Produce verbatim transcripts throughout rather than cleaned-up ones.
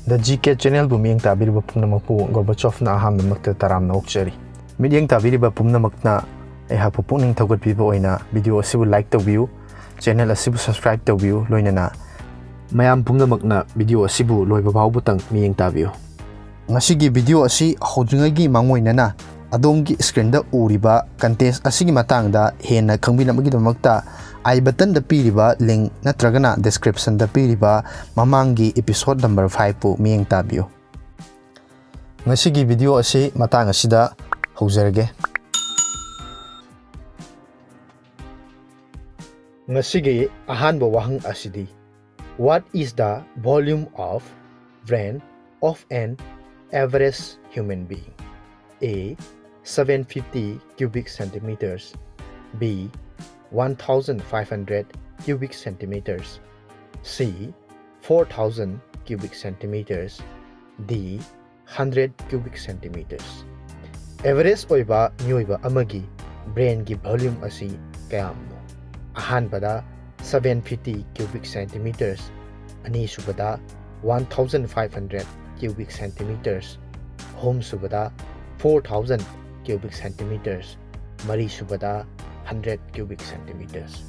The G K Channelꯕꯨ ꯃꯤꯠꯌꯦꯡ ꯇꯥꯕꯤꯔꯤꯕ ꯄꯨꯝꯅꯃꯛꯄꯨ ꯒꯣꯔꯕꯥꯆꯣꯚꯅ ꯑꯍꯥꯟꯕꯃꯛꯇ ꯇꯔꯥꯝꯅ ꯑꯣꯛꯆꯔꯤ꯫ ꯃꯤꯠꯌꯦꯡ ꯇꯥꯕꯤꯔꯤꯕ ꯄꯨꯝꯅꯃꯛꯅ ꯑꯩꯍꯥꯛꯄꯨ ꯄꯨꯛꯅꯤꯡ ꯊꯧꯒꯠꯄꯤꯕ ꯑꯣꯏꯅ video ꯑꯁꯤꯕꯨ like ꯇꯧꯕꯤꯌꯨ, channel ꯑꯁꯤꯕꯨ subscribe ꯇꯧꯕꯤꯌꯨ, ꯂꯣꯏꯅꯅ ꯃꯌꯥꯝ ꯄꯨꯝꯅꯃꯛꯅ video ꯑꯁꯤꯕꯨ ꯂꯣꯏꯕ ꯐꯥꯎꯕꯇꯪ ꯃꯤꯠꯌꯦꯡ ꯇꯥꯕꯤꯌꯨ꯫ ꯉꯁꯤꯒꯤ video ꯑꯁꯤ ꯍꯧꯗ꯭ꯔꯤꯉꯩꯒꯤ ꯃꯥꯡꯑꯣꯏꯅꯅ ꯑꯗꯣꯝꯒꯤ screenꯗ ꯎꯔꯤꯕ contest ꯑꯁꯤꯒꯤ ꯃꯇꯥꯡꯗ ꯍꯦꯟꯅ ꯈꯪꯕꯤꯅꯕꯒꯤꯗꯃꯛꯇ I buttonꯗ ꯄꯤꯔꯤꯕ link ꯅꯠꯇ꯭ꯔꯒꯅ descriptionꯗ ꯄꯤꯔꯤꯕ ꯃꯃꯥꯡꯒꯤ episode number fiveꯄꯨ ꯃꯤꯠꯌꯦꯡ ꯇꯥꯕꯤꯌꯨ꯫ ꯉꯁꯤꯒꯤ video ꯑꯁꯤ ꯃꯇꯥꯡ ꯑꯁꯤꯗ ꯍꯧꯖꯔꯒꯦ꯫ ꯉꯁꯤꯒꯤ ꯑꯍꯥꯟꯕ ꯋꯥꯍꯪ ꯑꯁꯤꯗꯤ, What is the volume of brain of an average human being? A, seven fifty cubic centimeters. B, one thousand five hundred cubic centimeters. C, four thousand cubic centimeters. D, hundred cubic centimeters. Average ꯑꯣꯏꯕ ꯃꯤꯑꯣꯏꯕ ꯑꯃꯒꯤ brainꯒꯤ volume ꯑꯁꯤ ꯀꯌꯥꯝꯅꯣ? ꯑꯍꯥꯟꯕꯗ seven fifty cubic centimeters, ꯑꯅꯤꯁꯨꯕꯗ one thousand five hundred cubic centimeters, ꯑꯍꯨꯝꯁꯨꯕꯗ four thousand cubic centimeters, ꯃꯔꯤꯁꯨꯕꯗ hundred cubic centimeters꯫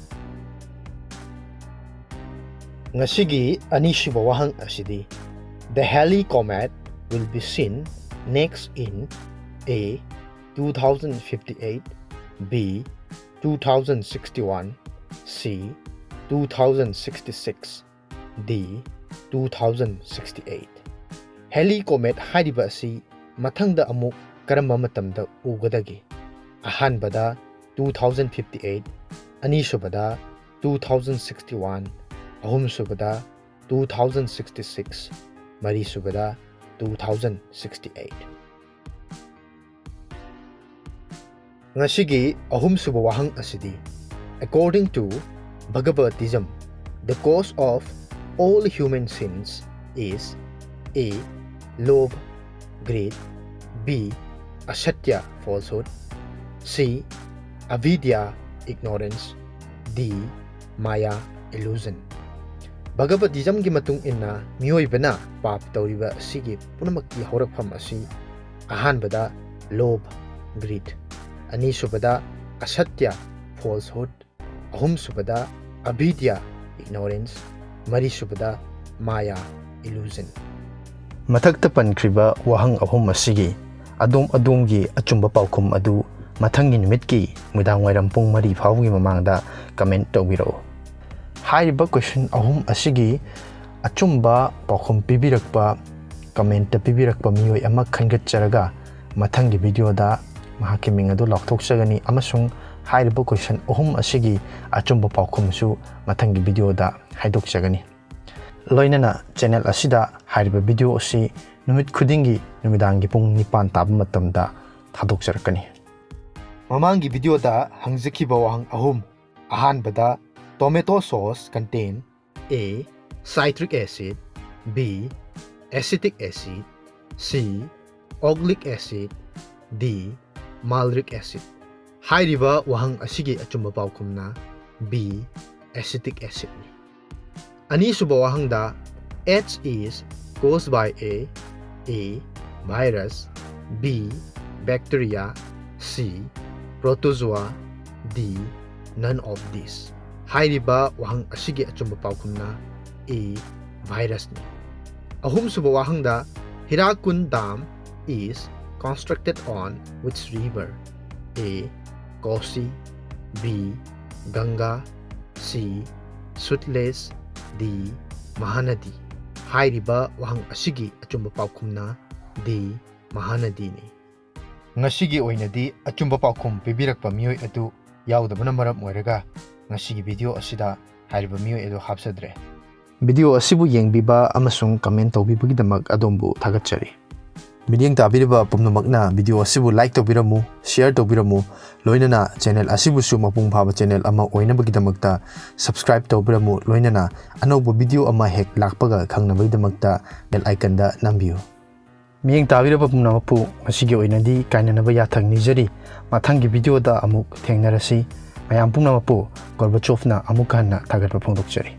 ꯉꯁꯤꯒꯤ ꯑꯅꯤꯁꯨꯕ ꯋꯥꯍꯪ ꯑꯁꯤꯗꯤ, The Halley Comet will be seen next in A, two thousand fifty-eight, B, two thousand sixty-one, C, two thousand sixty-six, D, two thousand sixty-eight꯫ Halley Comet ꯍꯥꯏꯔꯤꯕ ꯑꯁꯤ ꯃꯊꯪꯗ ꯑꯃꯨꯛ ꯀꯔꯝꯕ ꯃꯇꯝꯗ ꯎꯒꯗꯒꯦ? ꯑꯍꯥꯟꯕꯗ two thousand fifty-eight, ꯑꯅꯤꯁꯨꯕꯗ two thousand sixty-one, ꯑꯍꯨꯝꯁꯨꯕꯗ two thousand sixty-six, ꯃꯔꯤꯁꯨꯕꯗ two thousand sixty-eight꯫ ꯉꯁꯤꯒꯤ ꯑꯍꯨꯝꯁꯨꯕ ꯋꯥꯍꯪ ꯑꯁꯤꯗꯤ, According to Bhagavatism, the cause of all human sins is A, lobh, greed, B, asatya, falsehood, C, avidya, ignorance, D, maya, illusion. ꯚꯒꯕꯗꯤꯖꯝꯒꯤ ꯃꯇꯨꯡ ꯏꯟꯅ ꯃꯤꯑꯣꯏꯕꯅ ꯄꯥꯞ ꯇꯧꯔꯤꯕ ꯑꯁꯤꯒꯤ ꯄꯨꯝꯅꯃꯛꯀꯤ ꯍꯧꯔꯛꯐꯝ ꯑꯁꯤ ꯑꯍꯥꯟꯕꯗ ꯂꯣꯚ, greed, ꯑꯅꯤꯁꯨꯕꯗ ꯑꯁꯠꯌ, falsehood, ꯑꯍꯨꯝꯁꯨꯕꯗ ꯑꯚꯤꯗ꯭ꯌꯥ, ignorance, ꯃꯔꯤꯁꯨꯕꯗ ꯃꯥꯌꯥ, illusion꯫ ꯃꯊꯛꯇ ꯄꯟꯈ꯭ꯔꯤꯕ ꯋꯥꯍꯪ ꯑꯍꯨꯝ ꯑꯁꯤꯒꯤ ꯑꯗꯣꯝ ꯑꯗꯣꯝꯒꯤ ꯑꯆꯨꯝꯕ ꯄꯥꯎꯈꯨꯝ ꯑꯗꯨ ꯃꯊꯪꯒꯤ ꯅꯨꯃꯤꯠꯀꯤ ꯅꯨꯃꯤꯗꯥꯡ ꯋꯥꯏꯔꯝ ꯄꯨꯡ ꯃꯔꯤ ꯐꯥꯎꯕꯒꯤ ꯃꯃꯥꯡꯗ comment ꯇꯧꯕꯤꯔꯛꯎ꯫ ꯍꯥꯏꯔꯤꯕ question ꯑꯍꯨꯝ ꯑꯁꯤꯒꯤ ꯑꯆꯨꯝꯕ ꯄꯥꯎꯈꯨꯝ ꯄꯤꯕꯤꯔꯛꯄ, commentꯇ ꯄꯤꯕꯤꯔꯛꯄ ꯃꯤꯑꯣꯏ ꯑꯃ ꯈꯟꯒꯠꯆꯔꯒ ꯃꯊꯪꯒꯤ videoꯗ ꯃꯍꯥꯛꯀꯤ ꯃꯤꯡ ꯑꯗꯨ ꯂꯥꯎꯊꯣꯛꯆꯒꯅꯤ ꯑꯃꯁꯨꯡ ꯍꯥꯏꯔꯤꯕ question ꯑꯍꯨꯝ ꯑꯁꯤꯒꯤ ꯑꯆꯨꯝꯕ ꯄꯥꯎꯈꯨꯝꯁꯨ ꯃꯊꯪꯒꯤ videoꯗ ꯍꯥꯏꯗꯣꯛꯆꯒꯅꯤ꯫ ꯂꯣꯏꯅꯅ channel ꯑꯁꯤꯗ ꯍꯥꯏꯔꯤꯕ video ꯑꯁꯤ ꯅꯨꯃꯤꯠ ꯈꯨꯗꯤꯡꯒꯤ ꯅꯨꯃꯤꯗꯥꯡꯒꯤ ꯄꯨꯡ ꯅꯤꯄꯥꯟ ꯇꯥꯕ ꯃꯇꯝꯗ ꯊꯥꯗꯣꯛꯆꯔꯛꯀꯅꯤ꯫ ꯃꯃꯥꯡꯒꯤ videoꯗ ꯍꯪꯖꯈꯤꯕ ꯋꯥꯍꯪ ꯑꯍꯨꯝ, ꯑꯍꯥꯟꯕꯗ, tomato sauce contain A, citric acid, B, acetic acid, C, oxalic acid, D, malic acid꯫ ꯍꯥꯏꯔꯤꯕ ꯋꯥꯍꯪ ꯑꯁꯤꯒꯤ ꯑꯆꯨꯝꯕ ꯄꯥꯎꯈꯨꯝꯅ B, acetic acidꯅꯤ꯫ ꯑꯅꯤꯁꯨꯕ ꯋꯥꯍꯪꯗ, H is caused by A, A, virus, B, bacteria, C, protozoa, D, none of these꯫ ꯍꯥꯏꯔꯤꯕ ꯋꯥꯍꯪ ꯑꯁꯤꯒꯤ ꯑꯆꯨꯝꯕ ꯄꯥꯎꯈꯨꯝꯅ A, virusꯅꯤ꯫ ꯑꯍꯨꯝꯁꯨꯕ ꯋꯥꯍꯪꯗ, Hirakud Dam is constructed on which river? A, Kosi, B, Ganga, C, Sutlej, D, Mahanadi꯫ ꯍꯥꯏꯔꯤꯕ ꯋꯥꯍꯪ ꯑꯁꯤꯒꯤ ꯑꯆꯨꯝꯕ ꯄꯥꯎꯈꯨꯝꯅ D, Mahanadini꯫ ꯉꯁꯤꯒꯤ ꯑꯣꯏꯅꯗꯤ ꯑꯆꯨꯝꯕ ꯄꯥꯎꯈꯨꯝ ꯄꯤꯕꯤꯔꯛꯄ ꯃꯤꯑꯣꯏ ꯑꯗꯨ ꯌꯥꯎꯗꯕꯅ ꯃꯔꯝ ꯑꯣꯏꯔꯒ ꯉꯁꯤꯒꯤ video ꯑꯁꯤꯗ ꯍꯥꯏꯔꯤꯕ ꯃꯤꯑꯣꯏ ꯑꯗꯨ ꯍꯥꯞꯆꯗ꯭ꯔꯦ꯫ Video ꯑꯁꯤꯕꯨ ꯌꯦꯡꯕꯤꯕ ꯑꯃꯁꯨꯡ comment ꯇꯧꯕꯤꯕꯒꯤꯗꯃꯛ ꯑꯗꯣꯝꯕꯨ ꯊꯥꯒꯠꯆꯔꯤ꯫ ꯃꯤꯠꯌꯦꯡ ꯇꯥꯕꯤꯔꯤꯕ ꯄꯨꯝꯅꯃꯛꯅ video ꯑꯁꯤꯕꯨ like ꯇꯧꯕꯤꯔꯝꯃꯨ, share ꯇꯧꯕꯤꯔꯝꯃꯨ, ꯂꯣꯏꯅꯅ channel ꯑꯁꯤꯕꯨꯁꯨ ꯃꯄꯨꯡ ꯐꯥꯕ channel ꯑꯃ ꯑꯣꯏꯅꯕꯒꯤꯗꯃꯛꯇ subscribe ꯇꯧꯕꯤꯔꯝꯃꯨ, ꯂꯣꯏꯅꯅ ꯑꯅꯧꯕ video ꯑꯃ ꯍꯦꯛ ꯂꯥꯛꯄꯒ ꯈꯪꯅꯕꯒꯤꯗꯃꯛꯇ bell iconꯗ ꯅꯝꯕꯤꯌꯨ꯫ ꯃꯤꯠꯌꯦꯡ ꯇꯥꯕꯤꯔꯕ ꯄꯨꯝꯅꯃꯛꯄꯨ ꯉꯁꯤꯒꯤ ꯑꯣꯏꯅꯗꯤ ꯀꯥꯏꯅꯅꯕ ꯌꯥꯊꯪ ꯅꯤꯖꯔꯤ꯫ ꯃꯊꯪꯒꯤ videoꯗ ꯑꯃꯨꯛ ꯊꯦꯡꯅꯔꯁꯤ꯫ ꯃꯌꯥꯝ ꯄꯨꯝꯅꯃꯛꯄꯨ ꯒꯣꯔꯕꯥꯆꯣꯚꯅ ꯑꯃꯨꯛꯀ ꯍꯟꯅ ꯊꯥꯒꯠꯄ ꯐꯣꯡꯗꯣꯛꯆꯔꯤ꯫